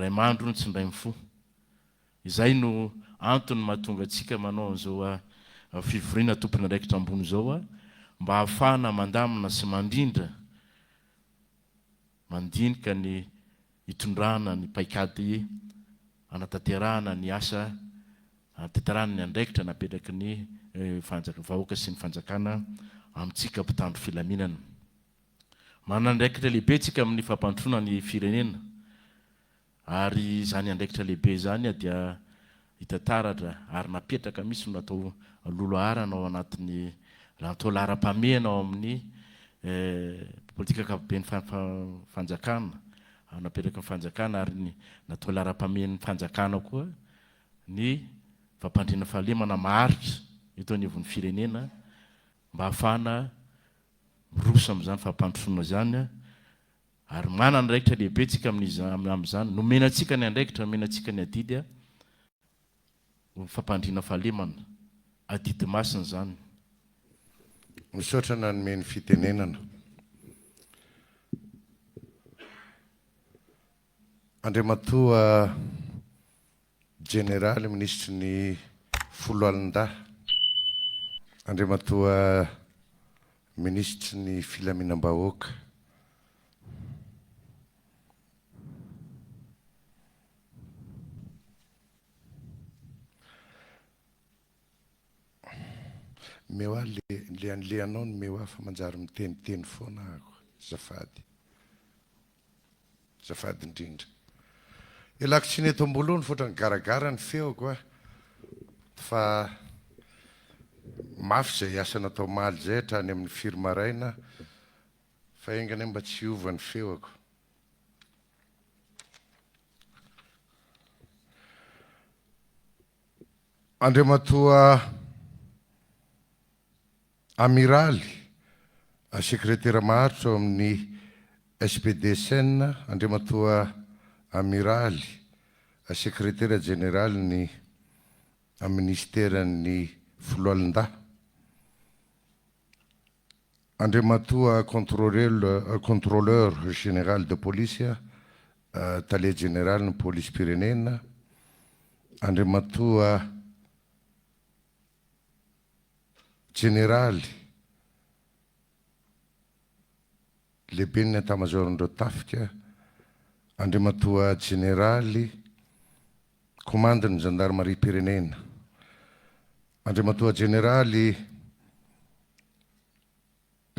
Indray mandro hono tsy indray mifoha. Izay no antony mahatonga antsika manao an'izao fivoriana tompon'andraikitra ambony izao mba hahafahana mandamina sy mandrindra, mandinika ny hitondrana ny paikady hanatanterahana ny asa, hanatanterahana ny andraikitra napetraky ny vahoaka sy ny fanjakana amintsika mpitandro filaminana. Manana andraikitra lehibe isika amin'ny fampandrosoana ny firenena. Ary izany andraikitra lehibe izany dia hita taratra ary napetraka mihitsy no natao loloharana ao anatin'ny natao laharam-pahamehana ao amin'ny politika ankapoben'ny fanjakana, napetraky ny fanjakana ary ny natao laharam-pahamehan'ny fanjakana koa ny fampandriana fahalemana maharitra eto anivon'ny firenena mba hahafahana miroso amin'izany fampandrosoana izany. Ary manana andraikitra lehibe tsika amin'izany. Nomena antsika ny andraikitra, nomena antsika ny adidy ho fampandriana fahalemana. Adidy masina izany. Misaotra nanome ny fitenenana. Andriamatoa Jeneraly Minisitry ny Foloalindahy, Andriamatoa Minisitry ny Filaminam-bahoaka. Omeo ahy le le an'le anao no omeo ahy fa manjary miteniteny foana aho azafady. Azafady indrindra. Ialako tsiny eto am-boalohany fa ohatran'ny garagara ny feoko a. Fa mafy izay asa natao omaly izay hatrany amin'ny firy maraina fa enga anie mba tsy hiova ny feoko. Andriamatoa Amiraly, Sekretera maharitra ao amin'ny SPDSN, Andriamatoa Amiraly, Sekretera jeneralin'ny Minisiteran'ny Foloalindahy, Andriamatoa Contrôleur Général de Police, Tale Jeneralin'ny Polisim-pirenena, Andriamatoa Jeneraly, Lehiben'ny Etamazaoron'ireo Tafika, Andriamatoa Jeneraly, Komandin'ny Zandarimariam-pirenena, Andriamatoa Jeneraly,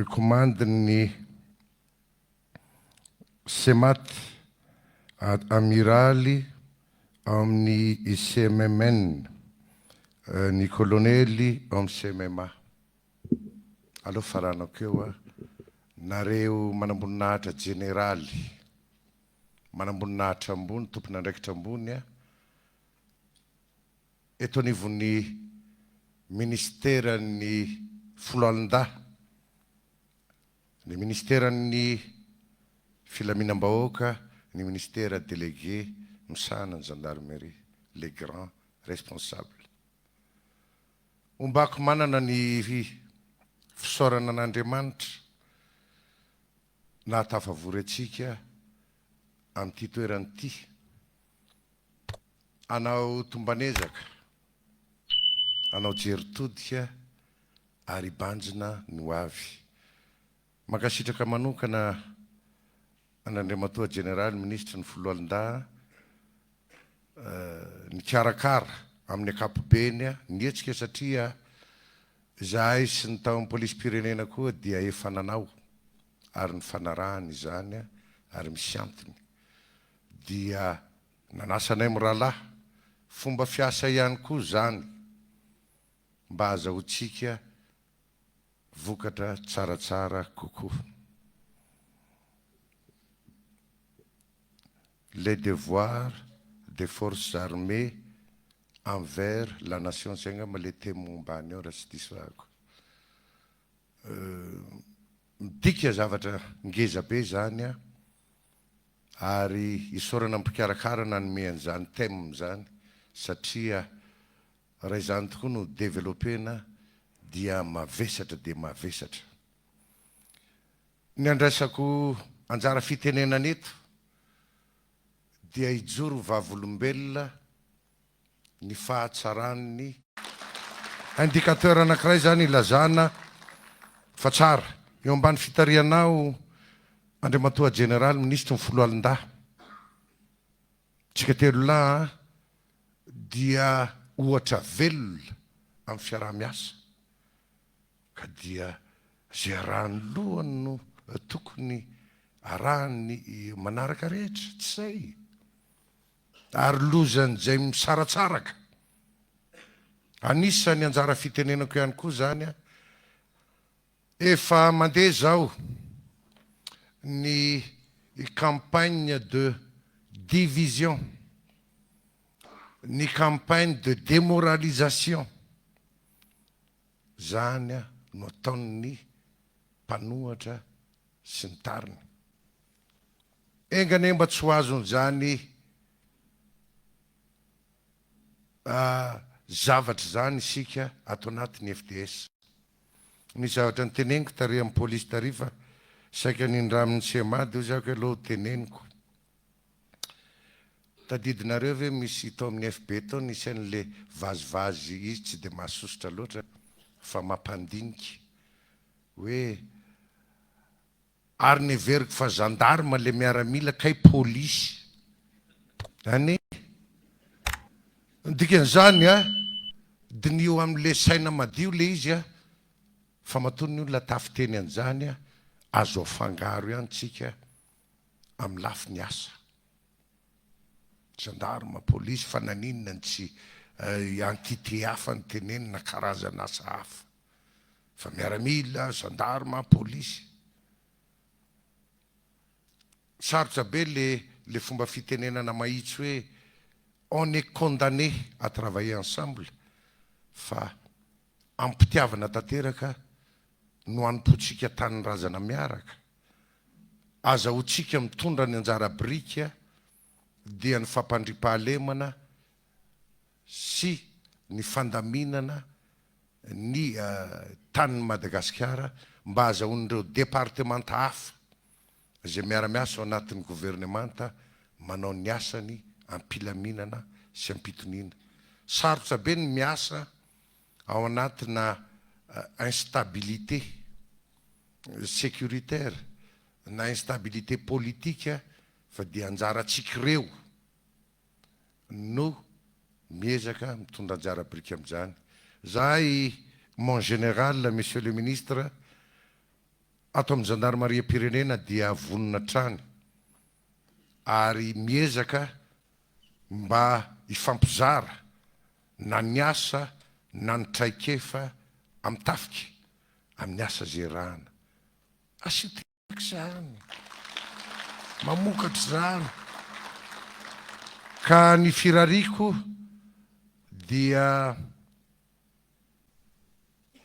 Komandin'ny Semat, Amiraly ao amin'ny CMMN, ny Kolonely ao amin'ny CMMA. Aleo faranako eo a. Nareo manamboninahitra jeneraly, manamboninahitra ambony, tompon'andraikitra ambony a, eto anivon'ny minisiteran'ny foloalindahy, Ny Minisiteran'ny Filaminam-bahoaka, ny Minisitera délégué misahana ny Gendarmerie, les grands responsables. Ombako manana ny fisaorana an'Andriamanitra nahatafavory antsika amin'ity toerana ity hanao tomban'ezaka, hanao jery todika ary hibanjina ny ho avy. Mankasitraka manokana an'Andriamatoa Jeneraly Minisitry ny Foloalindahy nikarakara amin'ny ankapobeny ny hetsika satria izahay sy ny tao amin'ny Polisim-pirenena koa dia efa nanao ary nifanarahana izany ary misy antony dia nanasa anay mirahalahy. Fomba fiasa ihany koa izany. mba hahazahoantsika vokatra tsaratsara kokoa. Les devoirs des forces armées envers la nation, zay angamba le thème momba any ao raha tsy diso ahako. Midika zavatra ngeza be zany an, ary isaorana ny mpikarakara nanome an'izany thème zany satria Raha izany tokoa no developena dia mavesatra dia mavesatra. Ny andraisako anjara fitenenana eto dia hijoro vavolombelona ny fahatsaran'ny. Indicateur anankiray izany ilazana fa tsara. Eo ambany fitarihanao Andriamatoa Jeneraly Minisitry ny Foloalindahy, tsika telolahy dia ohatra velona amin'ny fiaraha-miasa ka dia izay arahan'ny lohany no tokony arahan'ny manaraka rehetra, tsy izay? Ary lozan'izay misaratsaraka. Anisan'ny anjara fitenenako ihany koa izany, efa mandeha izao ny campagne de division, ny campagne de démoralisation, izany no ataon'ny mpanohatra sy ny tariny. Enga anie mba tsy ho azon'izany zavatra izany isika ato anatin'ny FDS. Nisy zavatra noteneniko tary amin'ny polisy tary fa saika nindramin'ny Cemad hozy aho aloha ho teneniko. Tadidinareo ve misy tao amin'ny FB tao nisy an'le vazivazy izy tsy dia mahasosotra loatra fa mampandinika hoe Ary neveriko fa gendarme le miaramila kay polisy anie. Ny dikan'izany a, diniho amin'le saina madio le izy a, fa matoa ny olona tafiteny an'izany a, azo afangaro ihany tsika amin'ny lafiny asa. Gendarme, polisy, fa naninona no tsy entité hafa no tenenina, karazan'asa hafa. Fa miaramila, gendarme, polisy. Sarotra be le le fomba fitenenana mahitsy hoe on est condamné à travailler ensemble fa am-pitiavana tanteraka no hanompoantsika tanindrazana miaraka. Azahoantsika mitondra ny anjara biriky dia ny fampandriampahalemana sy ny fandaminana ny tanin'i Madagasikara mba hazahoan'ireo departemanta hafa izay miara-miasa ao anatin'ny governemanta manao ny asany am-pilaminana sy am-pitoniana. Sarotra be ny miasa ao anatina instabilité sécuritaire na instabilité politique fa dia anjarantsika ireo no miezaka mitondra anjara biriky amin'izany. Zahay mon général, Monsieur le Ministre, ato amin'ny zandarimariam-pirenena dia vonona hatrany ary miezaka mba hifampizara na ny asa na ny traikefa amin'ny tafika amin'ny asa izay irahana. Asio Araka izany, mamokatra izany. Ka ny firariako dia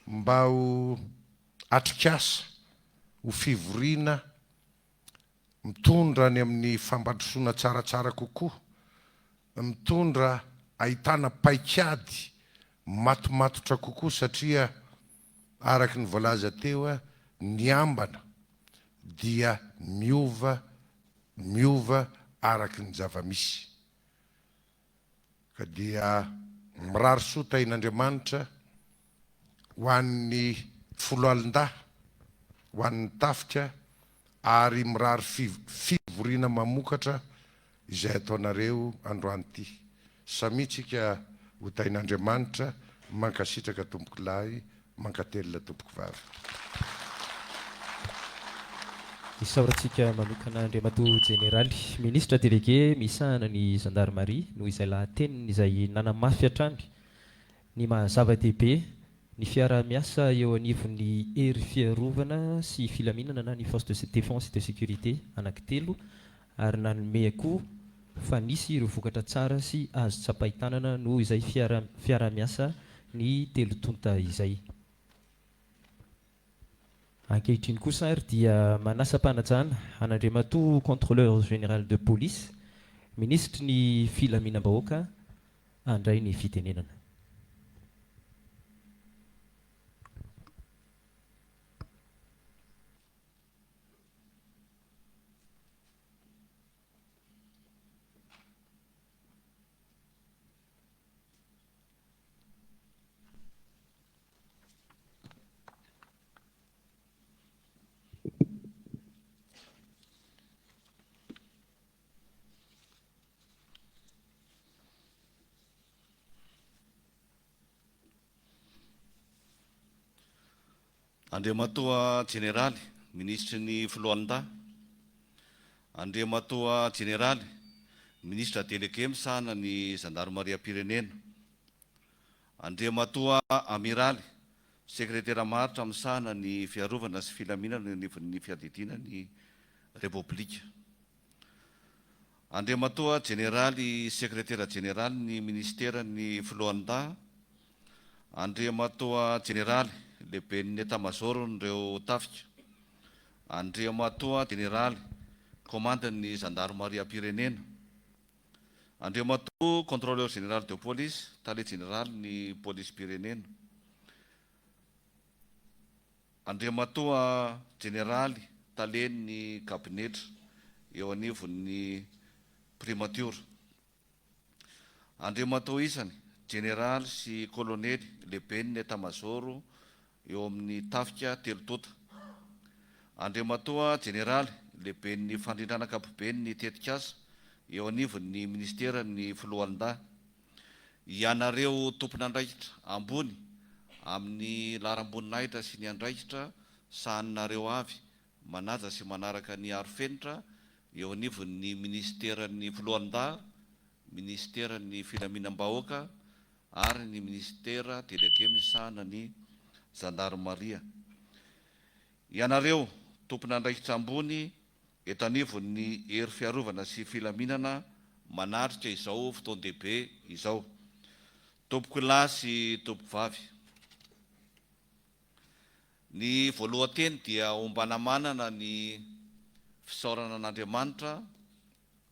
mba ho atrikasa, ho fivoriana mitondra any amin'ny fampandrosoana tsaratsara kokoa, mitondra ahitana paikady matomatotra kokoa satria araka ny voalaza teo ny ambana dia miova miova araka ny zava-misy ka dia mirary soa tahin'Andriamanitra ho an'ny foloalindahy, ho an'ny tafika ary mirary fivoriana mamokatra izay ataonareo androany ity. Samia tsika ho tahin'Andriamanitra, mankasitraka tompokolahy, mankatelina tompokovavy. Isaorantsika manokana Andriamatoa Jeneraly Minisitra Delege misahana ny Zandarimaria noho izay lahateniny izay nanamafy hatrany ny maha zava-dehibe ny fiaraha-miasa eo anivon'ny hery fiarovana sy filaminana na ny force de défense et de sécurité anankitelo ary nanome koa fa nisy ireo vokatra tsara sy azo tsapain-tanana noho izay fiaraha-miasa ny telotonta izay. Ankehitriny kosa ary dia manasa am-panajana an'Andriamatoa Contrôleur Général de Police, Minisitry ny Filaminam-bahoaka handray ny fitenenana. Andriamatoa Jeneraly, Minisitry ny Foloalindahy, Andriamatoa Jeneraly, Minisitra Delege misahana ny Zandarimariam-pirenena, Andriamatoa Amiraly, Sekretera Maharitra misahana ny Fiarovana sy Filaminana eo anivon'ny Fiadidiana ny Repoblika. Andriamatoa Jeneraly Sekretera Jeneralin'ny Minisiteran'ny Foloalindahy, Andriamatoa Jeneraly Lehiben'ny Etamazaoron'ireo Tafika, Andriamatoa Jeneraly Komandin'ny Zandarimariam-pirenena, Andriamatoa Contrôleur Général de Police, Tale Jeneralin'ny Polisim-pirenena, Andriamatoa Jeneraly Talen'ny Kabinetra eo anivon'ny Primatiora. Andriamatoa isany, Jeneraly sy Kolonely Lehiben'ny Etamazaoro eo amin'ny Tafika telo tonta. Andriamatoa Jeneraly Lehiben'ny Fandrindrana Ankapobeny ny Tetikasa eo anivon'ny Minisiteran'ny Foloalindahy. Ianareo tompon'andraikitra ambony amin'ny laharam-boninahitra sy ny andraikitra sahaninareo avy manaja sy manaraka ny arofenitra eo anivon'ny Minisiteran'ny Foloalindahy, Minisiteran'ny Filaminam-bahoaka ary ny Minisitera delege misahana ny Zandarimaria. Ianareo tompon'andraikitra ambony eto anivon'ny Hery Fiarovana sy Filaminana manatrika izao fotoan-dehibe izao. Tompokolahy sy tompokovavy. Ny voalohan-teny dia ombana manana ny fisaorana an'Andriamanitra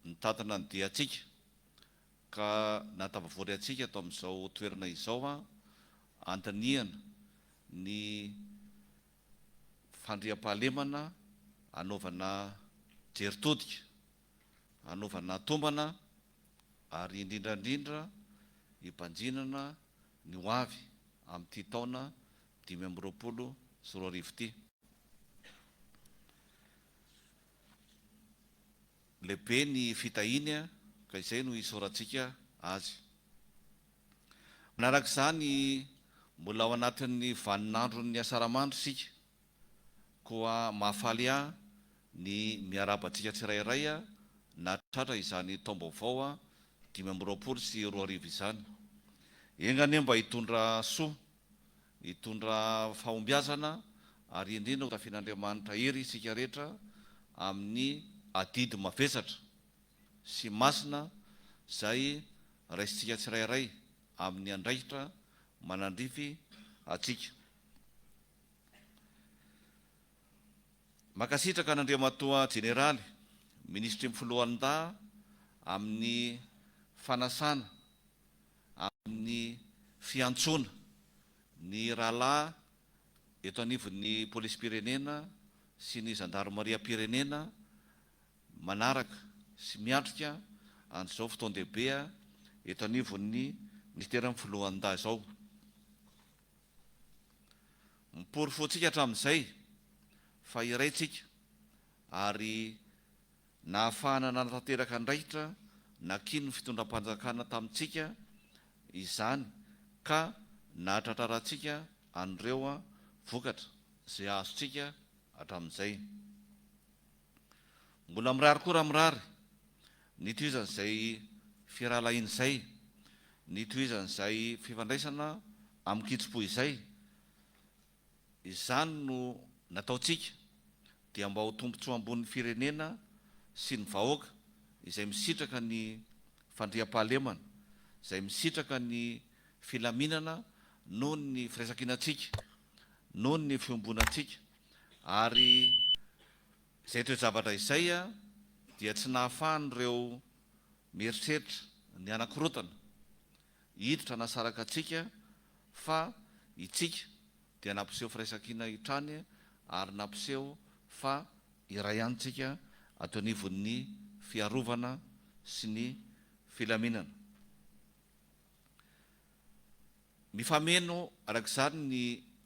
nitantana ny diantsika ka nahatafavory antsika eto amin'izao toerana izao handinihana ny fandriampahalemana hanaovana jery todika, hanaovana tombana ary indrindra indrindra hibanjinana ny ho avy amin'ity taona 2025 ity. Lehibe ny fitahiany ka izay no isaorantsika Azy. Manaraka izany, mbola ao anatin'ny vaninandron'ny Asaramandry isika, koa mahafaly ahy ny miarahaba antsika tsirairay nahatratra izany taom-baovao 2025 izany. Enga anie mba hitondra soa, hitondra fahombiazana ary indrindra ho tafian'Andriamanitra hery isika rehetra amin'ny adidy mavesatra sy masina izay raisintsika tsirairay amin'ny andraikitra manandrify antsika. Mankasitraka an'Andriamatoa Jeneraly, Minisitry ny Foloalindahy amin'ny fanasana, amin'ny fiantsoana ny rahalahy eto anivon'ny Polisim-pirenena sy ny Zandarimariam-pirenena manaraka sy miatrika an'izao fotoan-dehibe eto anivon'ny Minisiteran'ny Foloalindahy izao. Miporofoantsika hatramin'izay fa iray tsika ary nahafahana nanatanteraka andraikitra nakian'ny fitondram-panjakana tamintsika izany ka nahatratrarantsika an'ireo vokatra izay azontsika hatramin'izay. Mbola mirary koa raha mirary ny hitohizan'izay firahalahiana izay, ny hitohizan'izay fifandraisana amin-kitsim-po izay. Izany no nataontsika dia mba ho tombontsoa ambonin'ny firenena sy ny vahoaka izay misitraka ny fandriampahalemana, izay misitraka ny filaminana noho ny firaisankinantsika, noho ny fiombonantsika ary Izay toe-javatra izay dia tsy nahafahan'ireo mieritreritra ny hanakorontana, hiditra hanasaraka antsika fa itsika dia nampiseho firaisankina hitrany ary nampiseho fa iray ihany tsika ato anivon'ny fiarovana sy ny filaminana. Mifameno araka izany ny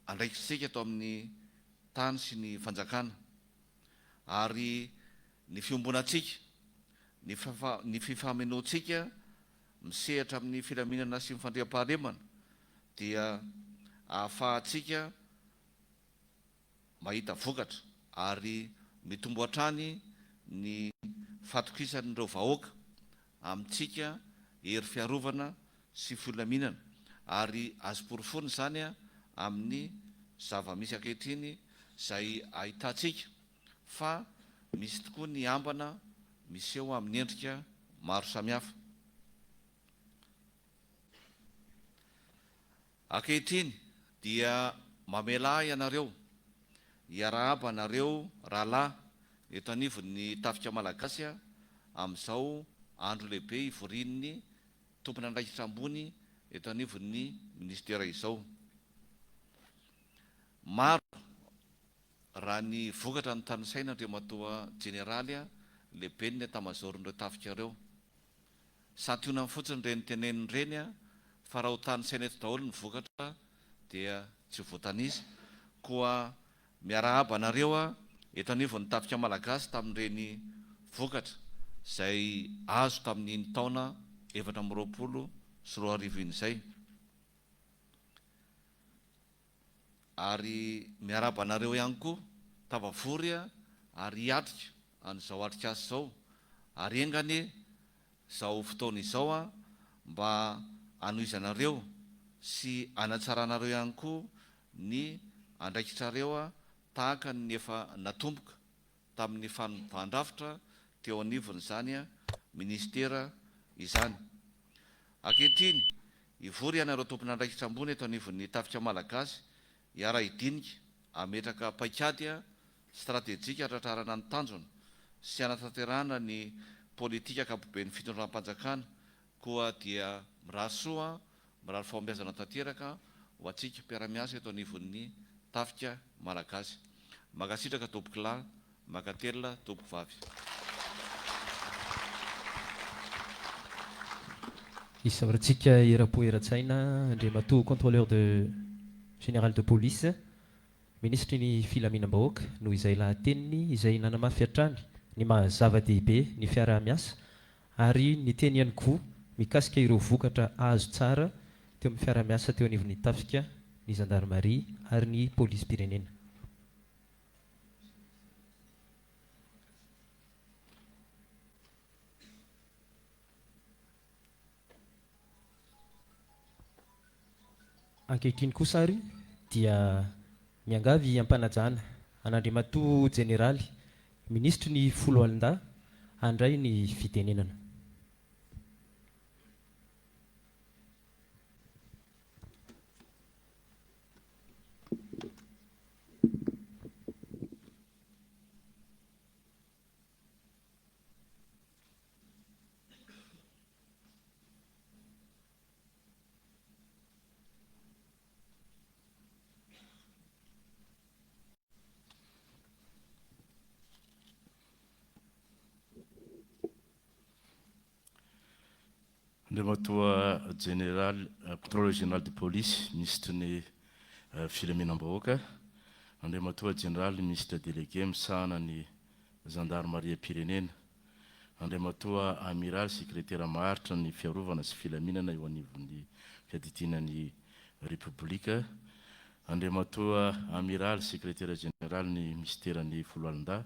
andraikitsika eto amin'ny tany sy ny fanjakana ary ny fiombonantsika, ny ny fifamenoantsika misehatra amin'ny filaminana sy ny fandriampahalemana dia ahafahantsika. mahita vokatra ary mitombo hatrany ny fatokisan'ireo vahoaka amintsika hery fiarovana sy filaminana ary azo porofoina izany amin'ny zava-misy ankehitriny izay ahitantsika fa misy tokoa ny ambana miseho amin'ny endrika maro samihafa. Ankehitriny dia mamelà ahy ianareo hiarahaba anareo rahalahy eto anivon'ny Tafika Malagasy amin'izao andro lehibe hivorian'ny tompon'andraikitra ambony eto anivon'ny Minisitera izao. Maro raha ny vokatra notanisaina Andriamatoa Jeneraly lehiben'ny Etamazaoron'ireo tafika ireo. Santionany fotsiny ireny teneniny ireny fa raha ho tanisaina eto daholo ny vokatra dia tsy ho voatanisa. Koa miarahaba anareo eto anivon'ny Tafika Malagasy tamin'ireny vokatra izay azo tamin'iny taona 2024 iny izay. Ary miarahaba anareo ihany koa tafavory ary hiatrika an'izao atrikasa izao ary enga anie izao fotoana izao mba hanohizanareo sy hanatsaranareo ihany koa ny andraikitrareo tahaka ny efa natomboka tamin'ny fanovàn-drafitra teo anivon'izany minisitera izany. Ankehitriny, hivory ianareo tompon'andraikitra ambony eto anivon'ny Tafika Malagasy hiara-hidinika hametraka paikady stratejika hatratrarana ny tanjona sy hanatanterahana ny politika ankapoben'ny fitondram-panjakana koa dia mirary soa Mirary fahombiazana tanteraka ho antsika mpiara-miasa eto anivon'ny Tafika Malagasy. Mankasitraka tompokolahy, mankatelina tompokovavy. Isaorantsika eram-po eran-tsaina Andriamatoa Contrôleur de Général de Police, Minisitry ny Filaminam-bahoaka noho izay lahateniny izay nanamafy hatrany ny maha zava-dehibe ny fiaraha-miasa ary niteny ihany koa mikasika ireo vokatra azo tsara teo amin'ny fiaraha-miasa teo anivon'ny Tafika, ny Zandarimaria ary ny Polisim-pirenena. Ankehitriny kosa ary dia miangavy am-panajana an'Andriamatoa Jeneraly Minisitry ny Foloalindahy handray ny fitenenana. Andriamatoa Jeneraly, Contrôleur Général de Police, Minisitry ny Filaminam-bahoaka, Andriamatoa Jeneraly Minisitra Délégué misahana ny Zandarimariam-pirenena, Andriamatoa Amiraly Sekretera maharitra ny Fiarovana sy Filaminana eo anivon'ny Fiadidiana ny Repoblika, Andriamatoa Amiraly Sekretera Jeneralin'ny Minisiteran'ny Foloalindahy,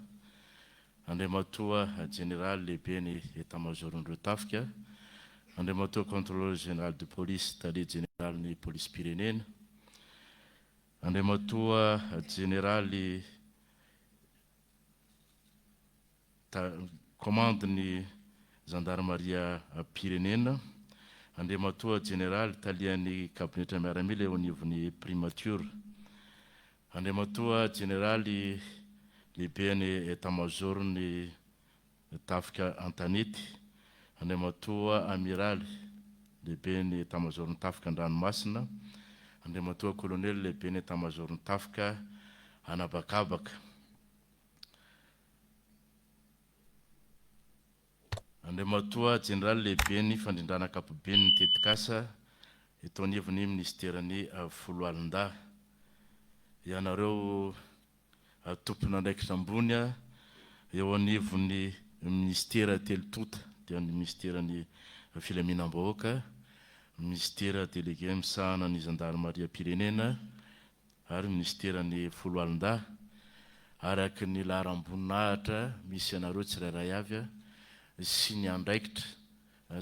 Andriamatoa Jeneraly Lehiben'ny Etamazaoron'ireo Tafika, Andriamatoa Contrôleur Général de Police Tale Jeneralin'ny Polisim-pirenena, Andriamatoa Jeneraly Komandin'ny Zandarimariam-pirenena, Andriamatoa Jeneraly Talian'ny Kabinetra Miaramila eo anivon'ny Primatiora, Andriamatoa Jeneraly Lehiben'ny Etamazaoron'ny Tafika an-tanety, Andriamatoa Amiraly Lehiben'ny Etamazaoron'ny Tafika an-dranomasina, Andriamatoa Kolonely Lehiben'ny Etamazaoron'ny Tafika an'habakabaka. Andriamatoa Jeneraly Lehiben'ny Fandrindrana Ankapobeny ny Tetikasa eto anivon'ny Minisiteran'ny Foloalindahy. Ianareo tompon'andraikitra ambony eo anivon'ny Minisitera telo tonta, dia ny Minisiteran'ny Filaminam-bahoaka, Minisitera Delege misahana ny Zandarimariam-pirenena ary Minisiteran'ny Foloalindahy. Araka ny laharam-boninahitra misy anareo tsirairay avy sy ny andraikitra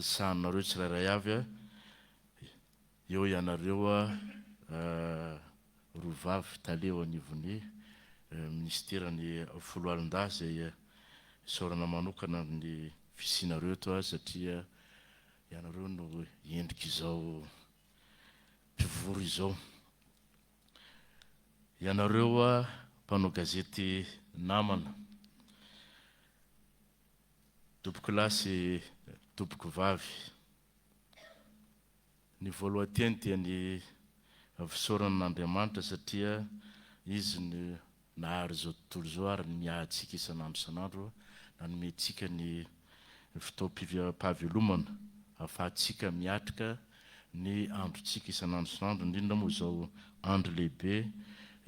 sahaninareo tsirairay avy, eo ianareo roa vavy tale eo anivon'ny minisiteran'ny foloalindahy izay isaorana manokana ny fisianareo eto satria ianareo no endrik'izao mpivory izao. Ianareo mpanao gazety namana, tompokolahy sy tompokovavy, ny voalohan-teny dia ny fisaorana an'Andriamanitra satria Izy no nahary izao tontolo izao ary miahy antsika isan'andro isan'andro, nanome antsika ny fotoam-pahavelomana ahafahantsika miatrika ny androntsika isan'andro isan'andro, indrindra moa izao andro lehibe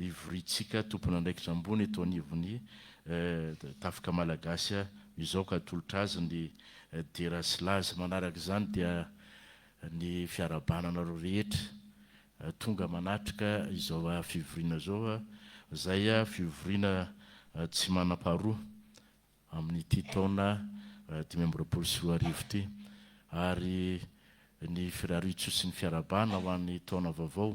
ivoriantsika tompon'andraikitra ambony eto anivon'ny Tafika Malagasy izao ka atolotra azy ny dera sy laza. Manaraka izany dia ny fiarahabana anareo rehetra tonga manatrika izao fivoriana izao, izay fivoriana tsy manam-paharoa amin'ity taona 2025 ity, ary ny firariantsoa sy ny fiarahabana ho an'ny taona vaovao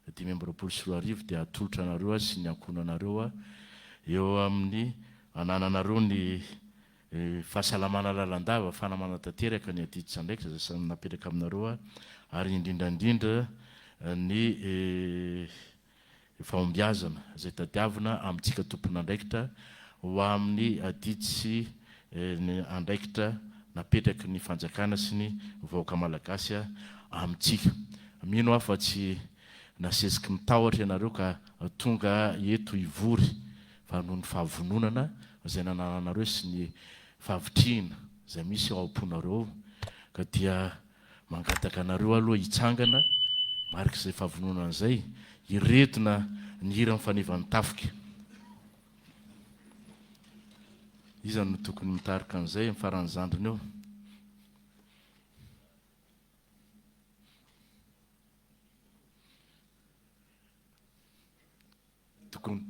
2025 dia atolotra anareo sy ny ankohonanareo eo amin'ny anananareo ny fahasalamana lalandava, fanamana tanteraka ny adidy sy andraikitra izay samy napetraka aminareo ary indrindra indrindra ny fahombiazana izay tadiavina amintsika tompon'andraikitra ho amin'ny adidy sy ny andraikitra napetraky ny fanjakana sy ny vahoaka malagasy amintsika. Mino aho fa tsy nasesiky ny tahotra ianareo ka tonga eto hivory fa noho ny fahavononana izay nanananareo sy ny fahavitrihina izay misy ao am-ponareo ao ka dia Mangataka anareo aloha hitsangana, marik'izay fahavononana izay, hiredona ny hira mifanevan'ny tafika. Iza no tokony mitarika an'izay amin'ny faran'ny zandriny eo? Tokony.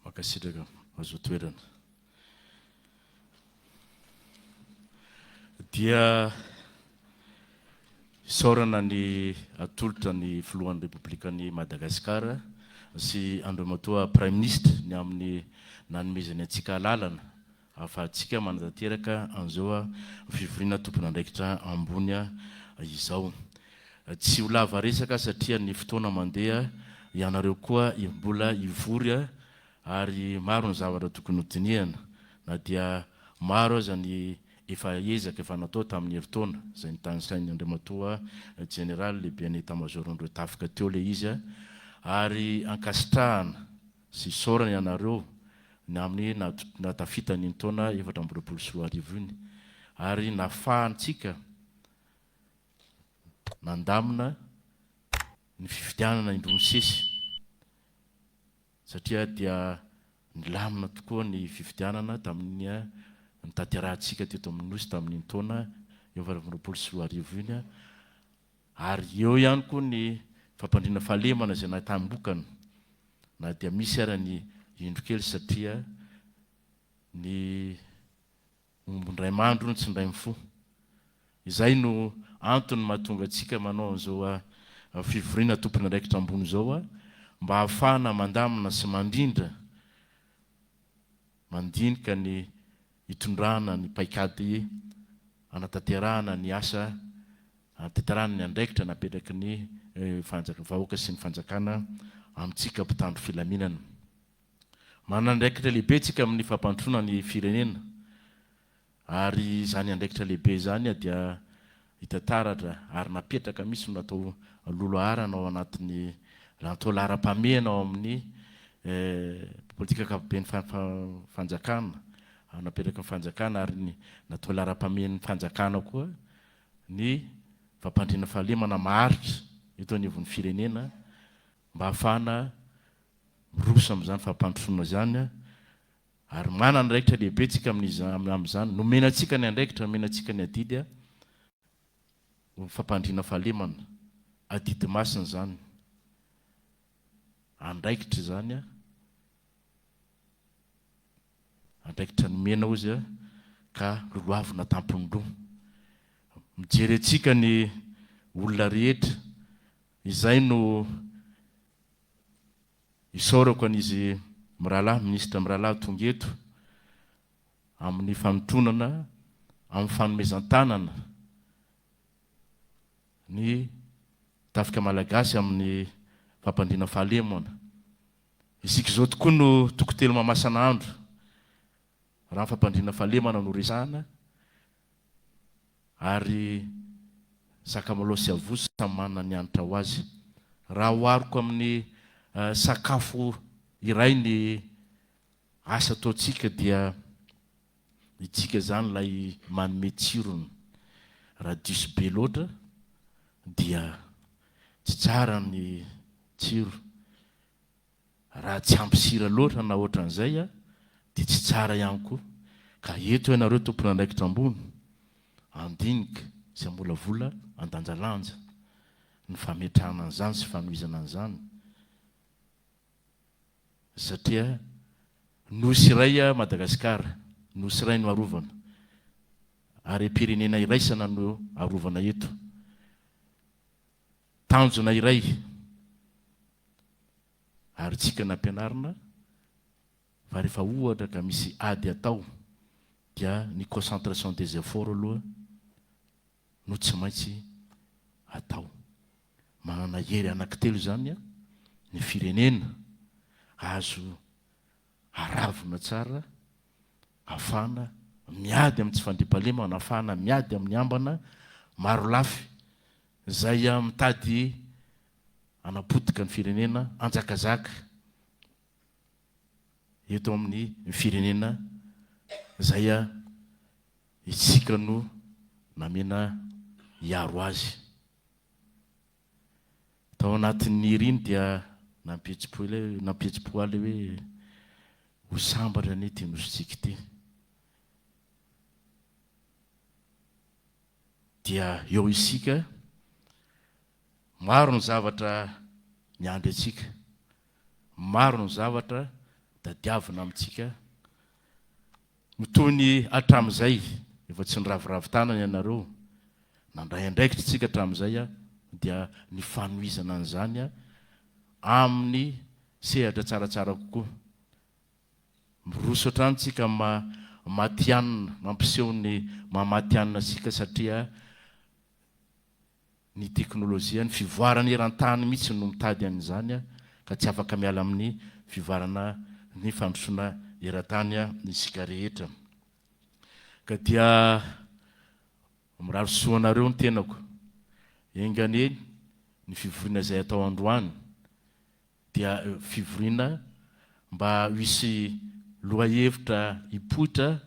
Mankasitraka mazoa toerana. Dia isaorana ny atolotra ny filohan'ny Repoblikan'i Madagasikara sy Andriamatoa Praiminisitra ny amin'ny nanomezany antsika alalana ahafahantsika manatanteraka an'izao fivoriana tompon'andraikitra ambony izao. Tsy ho lava resaka satria ny fotoana mandeha, ianareo koa mbola hivory ary maro ny zavatra tokony ho dinihana na dia maro aza ny efa ezaka efa natao tamin'ny herintaona izay notanisain'ny Andriamatoa Jeneraly lehiben'ny Etamazaoron'ireo tafika teo ilay izy ary ankasitrahana sy isaorana ianareo ny amin'ny nahatafita an'iny taona 2024 iny ary nafahantsika nandamina ny fifidianana indroa misesy. Satria dia nilamina tokoa ny fifidianana tamin'iny notanterahantsika teto amin'ny Nosy tamin'iny taona 2024 iny ary eo ihany koa ny fampandriana fahalemana izay nahitam-bokany na dia misy ara ny indro kely satria ny. Omby indray mandry hono tsy indray mifoha. Izay no antony mahatonga antsika manao an'izao fivoriana tompon'andraikitra ambony izao mba hahafahana mandamina sy mandrindra, mandinika ny hitondrana ny paikady hanatanterahana ny asa, hanatanterahana ny andraikitra napetraky ny vahoaka sy ny fanjakana amintsika mpitandro filaminana. Manana andraikitra lehibe isika amin'ny fampandrosoana ny firenena ary izany andraikitra lehibe izany dia hita taratra ary napetraka mihitsy no natao loloharana ao anatin'ny natao laharam-pahamehana ao amin'ny politika ankapoben'ny fanjakana napetraky ny fanjakana ary ny natao laharam-pahamehan'ny fanjakana koa ny fampandriana fahalemana maharitra eto anivon'ny firenena mba hahafahana miroso amin'izany fampandrosoana izany ary manana andraikitra lehibe tsika amin'izany, nomena antsika ny andraikitra, nomena antsika ny adidy ho fampandriana fahalemana, adidy masina izany, andraikitra izany, andraikitra nomena ozy ka lolohavina tampon'ny loha. Mijery antsika ny olona rehetra, izay no Isaorako an'izy mirahalahy, minisitra mirahalahy tonga eto amin'ny fanotronana, amin'ny fanomezan-tanana ny tafika malagasy amin'ny fampandriana fahalemana. Isika izao tokoa no toko telo mamasana andro raha ny fampandriana fahalemana no resahana. Ary sakamalaho sy avozo samy manana ny hanitra ho azy. Raha ohariko amin'ny sakafo iray ny asa ataontsika dia itsika izany ilay manome tsirony. Raha diso be loatra dia tsy tsara ny tsiro. Raha tsy ampy sira loatra na ohatran'izay dia tsy tsara ihany koa. Ka eto ianareo tompon'andraikitra ambony, handinika sy hamolavola handanjalanja ny fametrahana an'izany sy fanohizana an'izany satria Nosy iray Madagasikara, Nosy iray no arovana, harem-pirenena iraisana no arovana eto. Tanjona iray ary tsika nampianarina fa rehefa ohatra ka misy ady atao dia ny concentration des efforts aloha no tsy maintsy atao. Manana hery anankitelo izany ny firenena azo aravona tsara afahana miady amin'ny tsy fandriampahalemana, afahana miady amin'ny ambana marolafy Izay mitady hanapotika ny firenena hanjakazaka eto amin'ny firenena izay isika no namena hiaro azy. Tao anatin'ny iriny dia nampihetsi-po ilay nampihetsi-po ahy ilay hoe ho sambatra anie ity nosintsika ity. Dia eo isika, maro ny zavatra miandry antsika, maro ny zavatra tadiavina amintsika, no toy ny hatramin'izay, efa tsy niraviravy tanana ianareo, nandray andraikitra isika hatramin'izay, dia ny fanohizana an'izany amin'ny sehatra tsaratsara kokoa. Miroso hatrany tsika amin'ny maha matihanina, mampiseho ny maha matihanina antsika satria ny teknolojia, ny fivoarana eran-tany mihitsy no mitady an'izany ka tsy afaka miala amin'ny fivoarana ny fandrosoana eran-tany isika rehetra. Ka dia mirary soa anareo ny tenako. Enga anie ny fivoriana izay atao androany dia fivoriana mba hisy lohahevitra hipoitra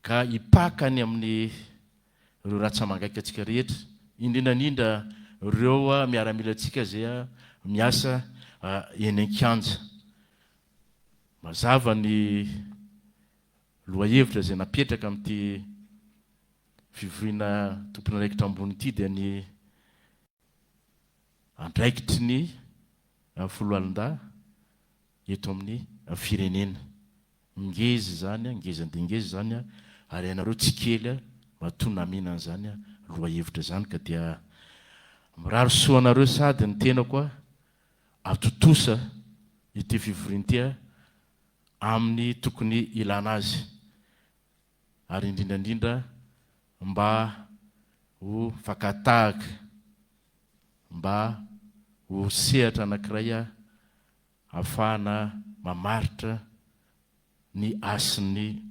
ka hipaka any amin'ny ireo ratsa-mangaikantsika rehetra, indrindra indrindra ireo miaramilantsika izay miasa eny an-kianja. Mazava ny lohahevitra izay napetraka amin'ity fivoriana tompon'andraikitra ambony ity dia ny andraikitry ny foloalindahy eto amin'ny firenena. Ngeza izany, ngeza dia ngeza izany ary ianareo tsy kely matoa namina an'izany lohahevitra izany ka dia mirary soa anareo sady ny tenako atontosa ity fivoriana ity amin'ny tokony ilana azy ary indrindra indrindra mba ho fakan-tahaka mba ho sehatra anankiray ahafahana mamaritra ny hasin'ny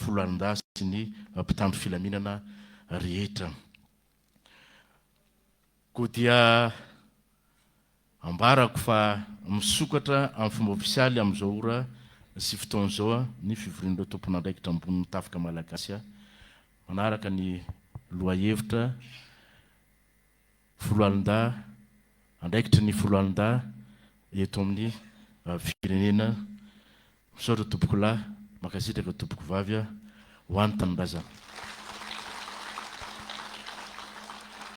foloalindahy sy ny mpitandro filaminana rehetra. Koa dia ambarako fa misokatra amin'ny fomba ofisialy amin'izao ora sy fotoana izao ny fivorian'ireo tompon'andraikitra ambonin'ny tafika malagasy manaraka ny lohahevitra Foloalindahy, andraikitry ny foloalindahy eto amin'ny firenena. Misaotra tompokolahy, mankasitraka tompokovavy ho an'ny tanindrazana.